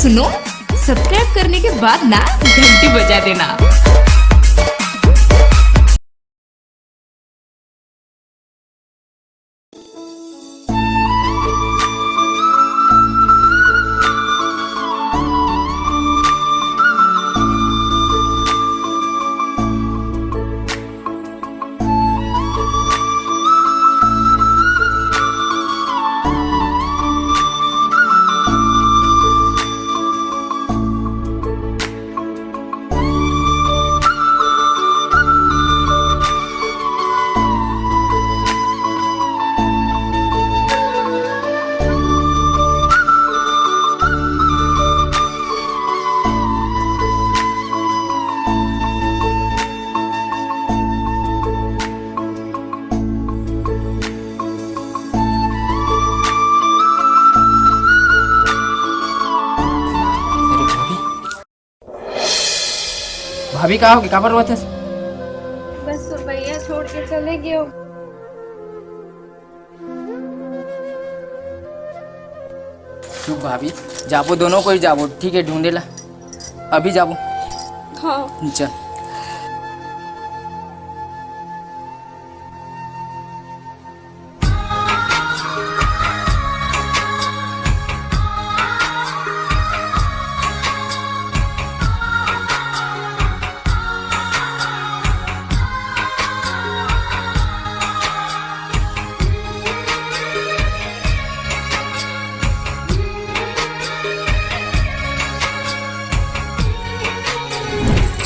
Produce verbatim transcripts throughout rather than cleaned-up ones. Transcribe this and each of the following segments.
सुनो, सब्सक्राइब करने के बाद ना घंटी बजा देना। अरे भाभी, भाभी, का होगे? काबर रोवत हस? बस वो भैया छोड़ के चले गए। चुप भाभी, जाबो, दोनों कोई जाबो, ठीक है, ढूंढे ला, अभी जाबो। हाँ। चल।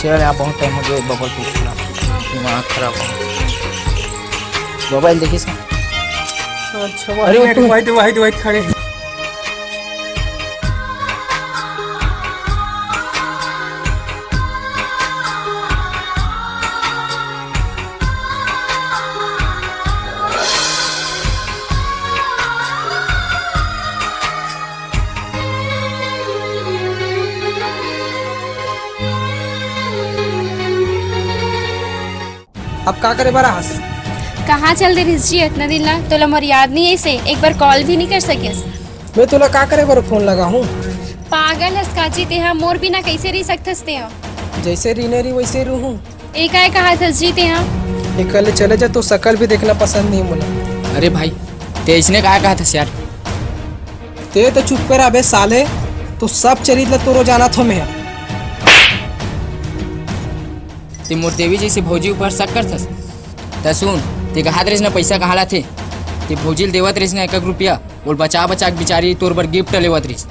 चल यार, बहुत टाइम हो गया बबल पूछना, दिमाग खराब हो। मोबाइल देखिस का? अच्छा, अरे, वो तो वाइट, वाइट, वाइट खड़े। अब का करे बर आहस? कहाँ चल दे रिहिस जी इतना दिन ला? तोला मोर याद नहीं आइसे? एक बार कॉल भी नहीं कर सकेस। मैं तोला का करे बर फोन लगा हूँ? पागल हस का जी तेहा? मोर बिना कैसे रह सकथस तेहा? जैसे रहिने रही वैसे रहूँ। ए काय कहा थस जी तेहा? एकर ले चले जा, तो शकल भी देखना पसंद नहीं मोला। अरे भाई, ते इसने काय कहा थस यार? ते तो चुप कर अबे साले, तो सब चरित ला तोरो जाना थो मैं। ते मोर देवी जैसे भौजी ऊपर शक करथस? त सुन, ते कहत रहिस ना पैसा कहाँ लाथे? ते भौजी ल देवत रहिस ना एक एक रुपया, ओल बचा बचा के बिचारी तोर बर गिफ्ट लेवत रहिस।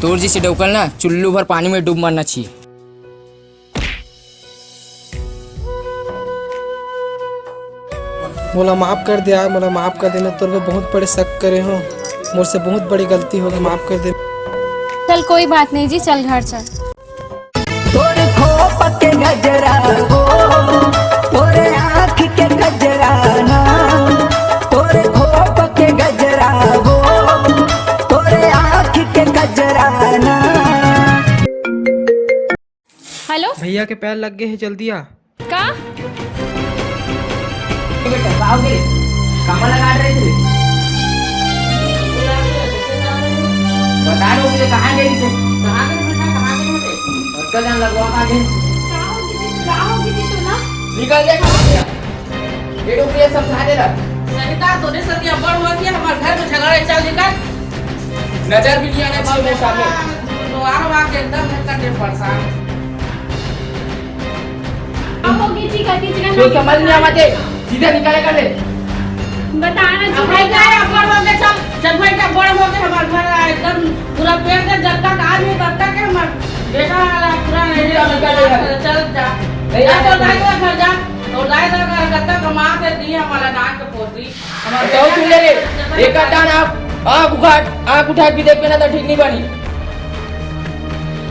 तोर जैसे डौकल ना चुल्लू भर पानी में डूब मरना चाहिए। मोला माफ कर दे यार, मोला माफ कर दे, मैं तोर पे बहुत बड़े शक करे हूँ, मोर से बहुत बड़ी गलती हो गई, माफ कर दे। चल कोई बात नहीं जी, चल घर चल। तोर खोप के गजरा हो, तोरे आँख के गजरा ना, तोरे खोप के गजरा हो, तोरे आँख के गजरा ना। हेलो। भैया के पैर लग गए हैं, जल्दी आ। का? बेटा, का हो गए? कामा लगा रहे थे? बता दो मुझे, कहाँ गई थे? कहाँ गए बेटा, कहाँ गए बेटे? और कल जान लगवा का गए? का हो गई थी, का हो गई थी तोला? निकल जा, कहाँ गया? ये लोग ये समझा दे रहा। सरिता, तोरे साथ ये अब्बड़ हुआ कि हमारे घर में झगड़ा चल निकल। नजर भी नहीं आना चाहिए मेरे सामने। दोबारा आके एकदम मैं कर दे परेशान। का हो गई जी, गलती से तो समझ में आवत हे, सीधा निकाले कर ले। बता ना जी। अब भाई का है, अब्बड़ हो गए सब, जब भाई का बड़ हो गए, हमारे घर एकदम पूरा पेट के जब तक आदमी तब तक के हमारे बेटा वाला पूरा नहीं, चुपचाप निकाल दे घर। चल जा। नहीं जा, जा, चल, जा, जा, घर जा। तो दाई दा घर कब तक कमा के दी हमारा नाक के पोती। तो सुन ले रे, एक आध दान आँख, आँख उघाट, आँख उठा के भी देखबे ना तो ठीक नहीं बनी।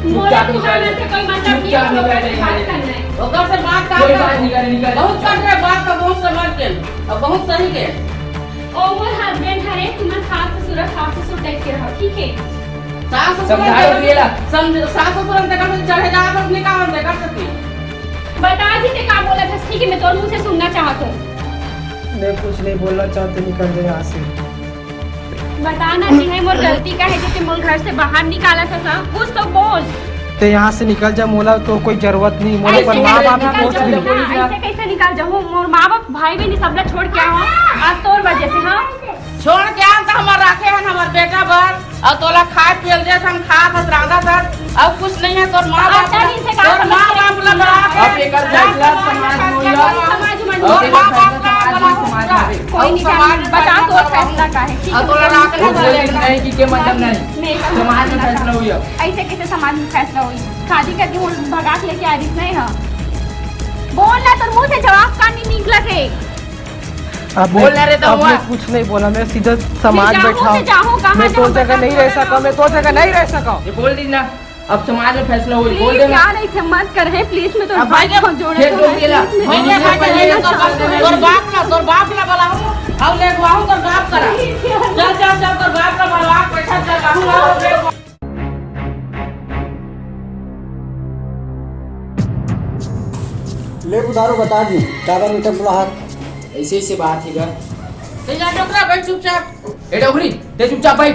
मोरे चुपचाप निकल। उठाने से कोई मतलब नहीं, चुपचाप हम लोग निकल से जाइए। बात करना है। ओकर से बात का कोई कर? बात नहीं करे, निकल। बहुत कर रहे बात तो बहुत समझ के और बहुत सही के। ओ मोर हस्बैंड हरे, तुमन सास ससुर, सास ससुर टाइप के रहो, ठीक है? सास ससुर समझा के रहो, ये ला। समझ, सास ससुर हम तेकर से चढ़े जात अपने काम हम तेकर से। बता जी, ते का बोलत हस, ठीक है, मैं तोर मुंह से सुनना चाहत हूँ। मैं कुछ नहीं बोलना चाहते, निकल दे यहाँ से। बता ना जी, हे मोर गलती का हे, जो ते मोर घर से बाहर निकालत हस? कुछ तो बोल। ते यहाँ से निकल जा, मोला तो कोई जरूरत नहीं, मोला अपन माँ बाप की पोस भी। ऐसे कैसे निकल जाहूँ? मोर माँ बाप, भाई बहन सब ला छोड़ के आए हँव, आज तोर वजह से। हाँ, छोड़ के आए त हमर राखे हन हमर बेटा बर, अउ तोला खाए पिए ल देत हन, खात हस, रांधत हस, अउ कुछ नहीं हे तोर माँ बाप। तोर माँ बाप ला बड़ा अब एकर फैसला समाज में होई। समाज में अउ माँ बाप ला बड़ा कोई नहीं जाने। बता, तोर फैसला का हे? ठीक हे, तोला राख वो बोले नहीं कि के मतलब नहीं। समाज में फैसला होई। ऐसे कैसे समाज में फैसला होई? शादी करके वो भगा के लेके आ रही नहीं है। बोल ना, तोर मुंह से जवाब का नहीं निकलत हे। अब बोल ना रे, तो अब मैं कुछ नहीं बोला, मैं सीधा समाज बैठा हूँ। मैं तोर जगह नहीं रह सका, मैं तोर जगह नहीं रह सका। ये बोल दी ना, अब समाज में फैसला होई, बोल दे ना। क्या नहीं, हिम्मत कर हे, please, मैं तोर भाई को जोड़े तो मैं, please, मैं तोर बाप ला, तोर बाप ला बुलाऊं, आओ ले बुलाऊं तोर बाप करा। चल, चल, चल, तोर बाप ला बुलाऊं, बैठा, चल, बाबू, आओ, ले बुलाऊं। ले बुधारू, बता दी, काबर मीठा बुलाहत? ऐसे, ऐसे बात हे गा। ते जा डोकरा, बैठ चुपचाप। ए डोकरी, ते चुपचाप बैठ।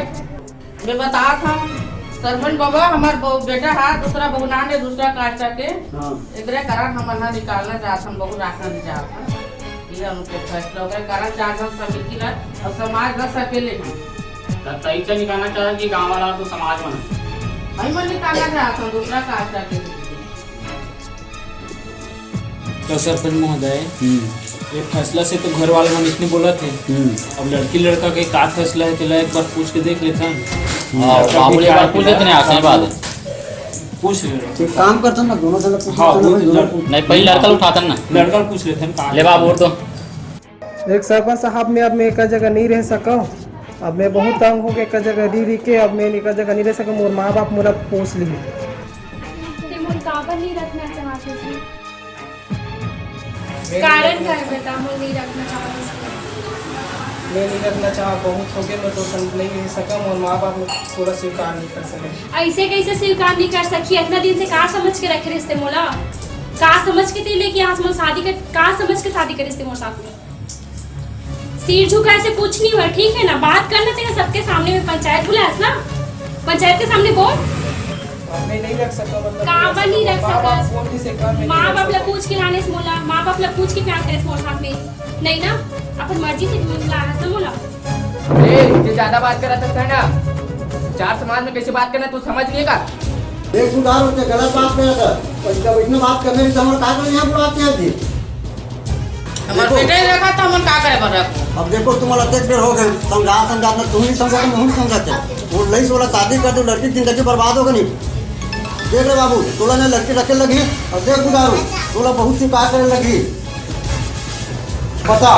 मैं बतात हूँ, सरपंच बाबा, हमार बहु-, बेटा हा दूसरा बहु नान हे, दूसरा कास्ट के। हाँ। एकरे कारण हमन हा निकालना चाहत हन, बहु राखना नहीं चाहत हन। ये उनके फैसला, ओकरे कारण चार झन समिति ला अउ समाज ला सकेले हन। त तई से निकालना चाहत कि गाँव वाला तो समाज मन? भाई मन निकालना चाहत हन दूसरा कास्ट के। तो सरपंच महोदय, हम्म। ये फैसला से तो घर वाले मन इतने बोलत हे। हम्म। अब लड़की लड़का के का फैसला हे, तेला एक बार पूछ के देख लेथन। हाँ, लड़का बाबू के एक बार पूछ लेथन, हाँ, सही बात हे। पूछ ले। एक काम करथन ना, दोनों जन पूछ हाँ, लेथन ना, वो दोनों लड़- पूछ। नहीं, पहले लड़का उठाथन ना। लड़का पूछ लेथन, का ले बाबू, और तो। एक सरपंच साहब, मैं अब मैं एका जगह नहीं रह सकव। अब मैं बहुत तंग हो गए एका जगह रह, रह के। अब मैं एका जगह नहीं रह सकव, मोर माँ बाप मोला पोस ली। ते मोर काबर नहीं रखना चाहत हे जी? कारण का हे बेटा, मोर नहीं रखना चाहत हे? मैं नहीं रखना चाहत, बहुत हो गए, मैं तो संग नहीं रह सका, मोर माँ बाप तोला स्वीकार नहीं कर सके। ऐसे कैसे स्वीकार नहीं कर सकी? इतना दिन से का समझ के रखे रहिस ते मोला? का समझ के ते लेके आज मोर शादी कर, का समझ के शादी करिस ते मोर साथ में? सिर झुकाए से कुछ नहीं हुआ, ठीक है ना? बात करना तेरा सबके सामने में, पंचायत बुलास ना, पंचायत के सामने बोल। अब मैं नहीं रख सकता, मतलब, काबर नहीं रख सकत? माँ बाप ला पूछ के लाने से मोला, माँ बाप ला पूछ के प्यार करे से मोर साथ में नहीं ना, अपन मर्जी से लाना से मोला। ए, ते ज्यादा बात करत हस ना, चार समाज में कैसे बात करना तू समझ नहीं का? देख सुधार, ते गलत बात करत हस, पर जब इतना बात करने में तो हमारा का करे यहाँ बुलाते हैं जी? हमार देखो, बेटे ही रखा तो हमन का करे बर रखो? अब देखो, तुम्हारा अतेक बेर हो गए, समझा, समझा, ना तुम नहीं समझाते, ना हम समझाते। वो लइस वाला शादी कर दो, लड़की की जिंदगी बर्बाद होगा नहीं। देख रे बाबू, तोला ने लड़की रखे लगी, और देख बुधारू, तोला बहुत सी बात करे लगी। बता,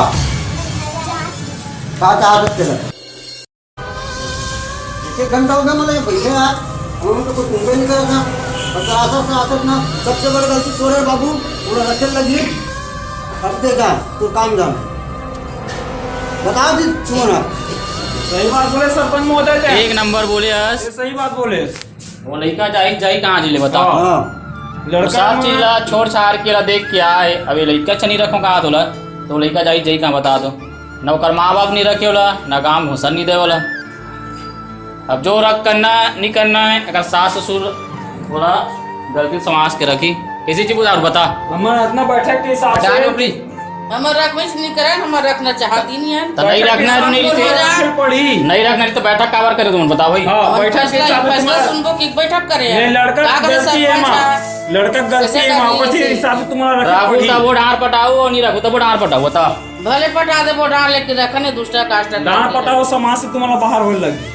का चाहत तेरा? एक घंटा हो गया, मतलब, ये बैठे यार, हम लोग तो कुछ सुनते नहीं कर रहे थे। और आसत से आसत ना, सबसे बड़ी गलती तोरे बाबू, पूरा रखे लगी। अब दे जा, तू काम जान। बता दी, सुनो ना। सही बात बोले सरपंच महोदय जी। एक नंबर बोले हस। ये सही बात बोले। वो लइका जाई, जाई कहाँ जी ले बता? हाँ। हाँ। लड़का सब चीज ला छोड़ छाड़ के ला देख के आए। अब ये लइका अच्छा नहीं रखो कहा तोला, तो लइका जाई, जाई कहाँ बता दो। न ओकर माँ बाप नहीं रखे वाला, न गाँव घुसन नहीं दे वाला। अब जो रख करना नहीं करना है, अगर सास ससुर थोड़ा गलती समाज के रखी, किसी चीज बुधारू बता। हमर इतना बैठक के हिसाब से हटा नौकरी। हमर रखबे से नहीं करे, हमर रखना चाहत ही नहीं है। तो नहीं रखना है, नहीं रखना है। पड़ी। नहीं रखना है तो बैठक काबर करे तुम बताओ भाई। हाँ, और बैठक के फैसला, हिसाब से फैसला तुम्हारा सुनबो कि बैठक करे ये हैं। लड़का का करे गलती है सरपंच माँ। है? लड़का गलती कैसे है माँ, गलती उसी है? हिसाब से तुम्हारा रखना रखू पड़ी। तब वो डांर पटाओ और नहीं रखू तब वो डांर पटाओ, बताओ। भले पटा दे, वो डांर लेके रखने दूसरा कास्ट का डांर पटाओ, समाज से तुम्हारा बाहर होने लगी।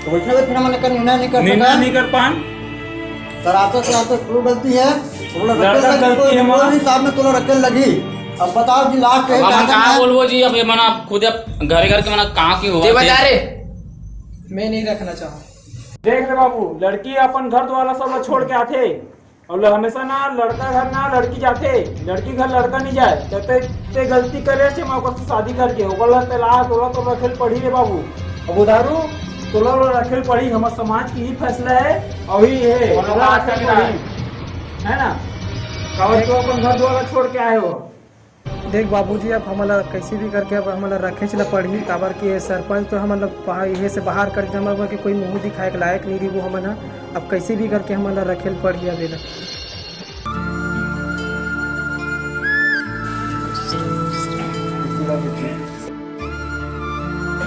तो वैसे भी फिर हमने कर निर्णय नहीं कर निर्णय सका। नहीं कर पान। कराते से आते तू गलती है, तोला रखे लड़का लगी, गलती है, कोई माँ। नहीं, सामने तोला रखे लगी। अब बताओ जी, लास्ट अब है, हम क्या कहाँ करना है? बोलबो जी, अब ये मना खुद अब घरे घर के मना कहाँ की हुआ ते बता थे? रे। मैं नहीं रखना चाहूँ। देख रे बाबू, लड़की अपन घर द्वारा सब ला छोड़ के आथे, और ल-, हमेशा ना लड़का घर ना लड़की जाथे, लड़की घर लड़का नहीं जाए। तो ते, ते गलती करे से मैं ओकर से शादी करके, ओकर ला ते ला, तोला तो रखेल पड़ी रे बाबू। अब उधारू, तोला ला रखेल पड़ी, हमर समाज की ही फैसला है, और ही है, तोला रखेल पड़ी, है ना? काबर तो अपन घर द्वारा छोड़ के आए हो। देख बाबूजी, अब हमन ला कइसे भी करके अब हमन ला रखेच ला पड़ही, काबर कि ये सरपंच तो हमन ला बाहर, इहे से बाहर कर दे, हमन ला के कोई मुंह दिखाए के लायक नहीं रही वो हमन ह। अब कइसे भी करके हमन ला रखे ल पड़ही अब एला।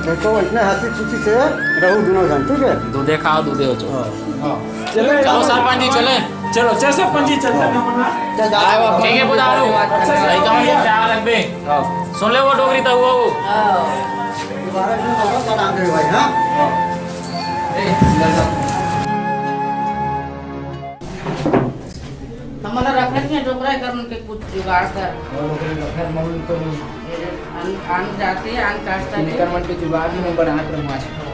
देखो, इतना हंसी खुशी से रहू दोनों जन, ठीक है? दूधे खाओ, दूधे हो जाओ। हाँ। चलो सरपंच जी, चले। चलो, चल सरपंच जी, चलते हैं हम ना। चल, जाओ। आए बाबू। ठीक है, बुधा लो। अच्छा, लड़का मन के ख्याल रखबे। हाँ। सुन ले वो डोगरी तो वो। हाँ। दोबारा फिर नौबत ना आवे भाई, हाँ? हाँ। ए, अंदर जाओ। हमन ला रखत नहीं, डोकरा कर उनके कुछ जुगाड़ कर। और ओकरे रखत मौन तो नहीं। अन, अन जाति, अन कास्ट के। निकर मन के जुगाड़ में बना कर मार।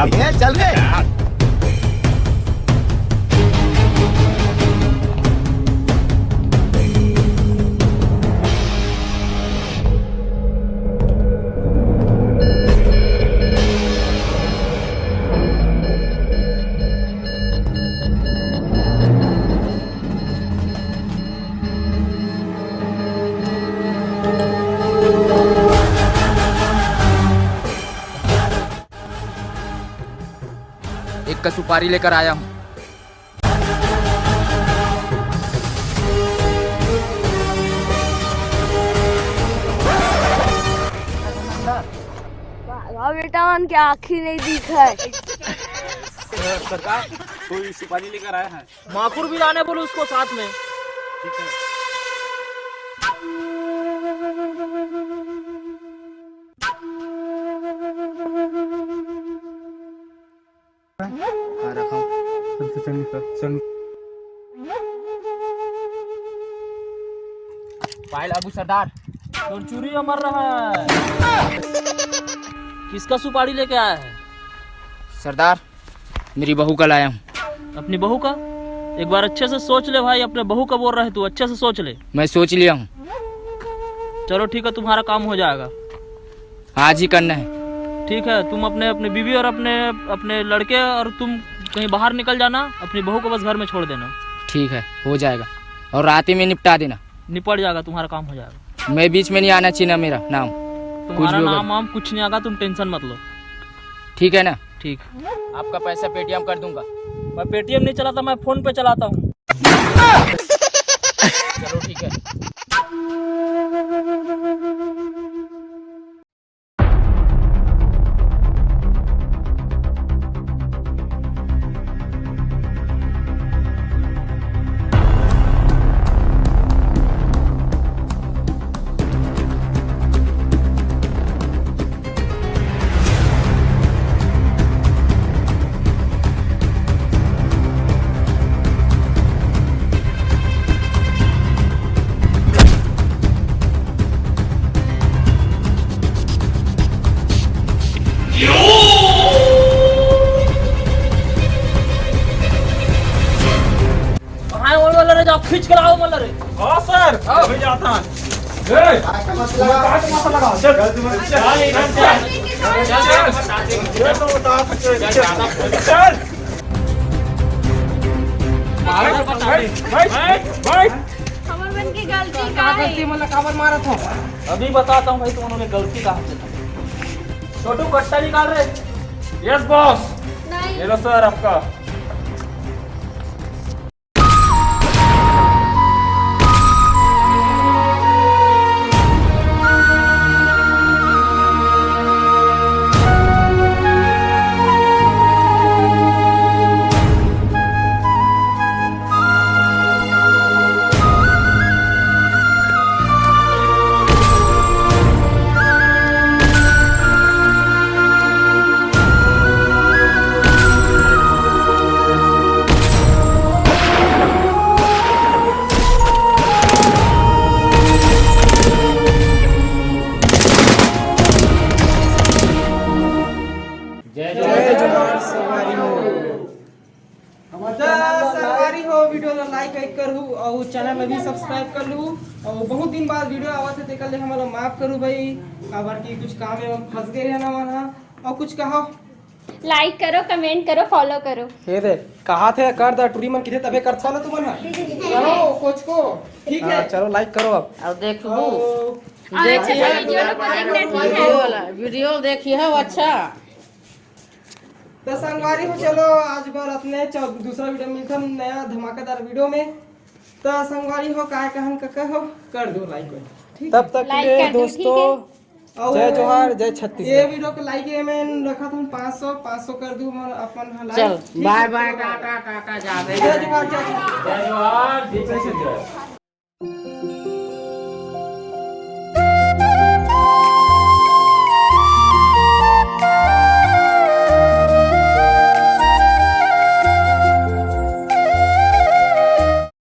ए, चल रे। एक का सुपारी लेकर आया हूँ। वाह बेटा, मन के आँखी नहीं दिखे। सरकार, कोई सुपारी लेकर आया है। माखुर भी लाने बोलो उसको साथ में। ठीक है। हाँ, रखा हूँ। चल, चल, चल, निकल, चल। पायल अबू सरदार, तोर चूरी अमर रहा है। किसका सुपारी लेके आया है? सरदार, मेरी बहू का लाया हूँ। अपनी बहू का? एक बार अच्छे से सोच ले भाई, अपने बहू का बोल रहा है तू, अच्छे से सोच ले। मैं सोच लिया हूँ। चलो ठीक है, तुम्हारा काम हो जाएगा। आज ही करना है। ठीक है, तुम अपने, अपनी बीवी और अपने, अपने लड़के और तुम कहीं बाहर निकल जाना, अपनी बहू को बस घर में छोड़ देना। ठीक है, हो जाएगा। और रात ही में निपटा देना। निपट जाएगा, तुम्हारा काम हो जाएगा। मैं बीच में नहीं आना चाहिए ना, मेरा नाम। कुछ तुम्हारा भी होगा। नाम वाम कुछ नहीं आएगा, तुम टेंशन मत लो। ठीक है ना? ठीक। आपका पैसा पेटीएम कर दूंगा। मैं पेटीएम नहीं चलाता, मैं फोन पे चलाता हूँ। चलो ठीक है। कहाँ है वो वाला रे? जाओ खींच के लाओ वाला रे। हाँ सर, हाँ। अभी जाता है। ए, काट मत लगा। काट मत लगा। चल। चल, चल, चल। चल, इधर चल। चल, चल। ये तो बता सकते हैं। चल, चल। चल। भाई, भाई, भाई, भाई। हमर मन की गलती का का है? गलती मतलब काबर मारत हो? अभी बताता हूँ भाई, तुम लोगों ने गलती कहाँ से की। छोटू, कट्टा निकाल रे। Yes boss. नहीं। ये लो सर आपका। लाइक वाइक करहू और चैनल में भी सब्सक्राइब कर लू। और बहुत दिन बाद वीडियो आवत है, तेकर ले हमला माफ करू भाई, काबर कि कुछ काम में हम फंस गए हैं ना वहाँ। और कुछ कहो। लाइक करो, कमेंट करो, फॉलो करो। ये दे, कहा थे कर दा, टूरी मन किथे तबे करथा ना तुमन हा। करो कुछ को। ठीक है। हाँ, चलो लाइक करो अब। अब देखबू। और और अच्छा देखिए, वीडियो ला करेक्ट नहीं है। वीडियो वाला, वीडियो देखिए हो अच्छा। तो संगवारी हो, चलो आज बार अपने चौ-, दूसरा वीडियो में मिलता नया धमाकेदार वीडियो में। तो संगवारी हो, काय कहन कका हो, कर दो लाइक वाइक। ठीक। तब तक के लाइक लिए कर दो, दोस्तों, ठीक है। और जय जोहार, जय ये छत्तीसगढ़। वीडियो के लाइक ये मैं रखा था पाँच सौ, पाँच सौ कर दू मैं अपन लाइक। चल, ठीक बाय है, बाय, चलो, टाटा टाटा, जा जय जोहार, जय जोहार। जय जोहार, जय छत्तीसगढ़।